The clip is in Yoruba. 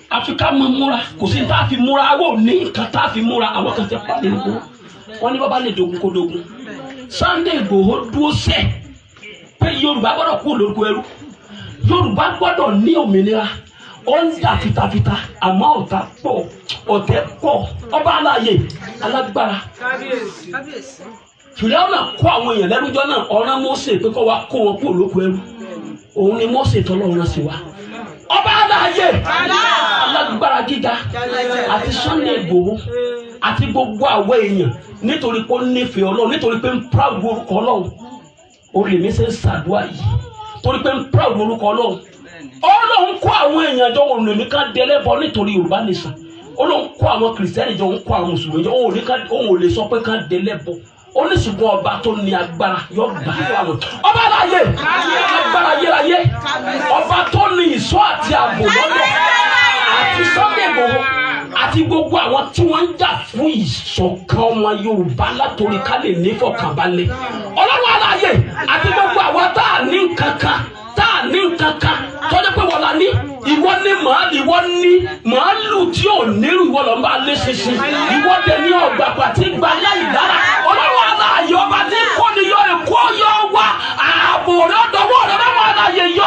Àfi ká mọ múra. Kò sí tá a fi múra, àwọn ò ní nǹkan tá a fi múra. Àwọn kan ti pàdé nìkó wọn ní bàbá lè dogun kó dogun. Sunday Igboho dúró sẹ́ pé Yorùbá gbọ́dọ̀ kú lórúkọ ẹrú, Yorùbá gbọ́dọ̀ ní òmìnira. Ó ń jà fitafita, àmọ́ ọ̀tá pọ̀, ọ̀tẹ̀ pọ̀. Ọba aláàyè alágbára Fìràwọ̀nà kó àwọn èèyàn lẹ́rújọ́ náà, ọ̀ràn Mósè pé kó wa kó wọn kú lóko ẹrú. Òun ni Mósè tọ́lọ́run rán sí wa. Ọba aláàyè alágbára gíga àti Sunday Igboho àti gbogbo àwọn èèyàn, nítorí pé ó nífẹ̀ẹ́ Ọlọ́run, nítorí pé ń proud orúkọ Ọlọ́run, ó lè mí ṣe ń ṣàdúrà yìí, torí pé ń proud orúkọ Ọlọ́run. Ọlọ́run kó àwọn èèyàn jọ, òun lèmi ká dẹlẹ́bọ nítorí Yorùbá nation. Ọlọ́run kó àwọn Kìrìsìtẹ́nì jọ, òun kó àwọn Mùsùlùmí jọ, òun ò lè sọ pé ká dẹlẹ́bọ. Ó ní ṣùgbọ́n ọba tó ní agbára yọ gbà fún àwọn. Ọba aláyé agbára yérayé, ọba tó ní ìṣọ́ àti ààbò lọ́dọ̀, àti Sunday Igboho àti gbogbo àwọn tí wọ́n ń jà fún ìṣọ̀kan ọmọ Yorùbá látòrí ká lè ní fọkànbalẹ̀. Ọlọ́run aláyé àti gbogbo àwọn tá a ní nǹkankan, tá a ní nǹkankan, tọ́jú pé wọ́n la ní. Ìwọ ní màálù, ìwọ ní màálù tí ò nírú, ìwọ lọ́n bá lé ṣinṣin, ìwọ dẹ̀ ní ọ̀gbàgbà tí gba láì lára. Ọlọ́run aláyé, ọba tí kò ní yọ èkó yọ wá, ààbò rẹ̀ ọ̀dọ́wọ́ rẹ̀. Ọlọ́run aláyé yọ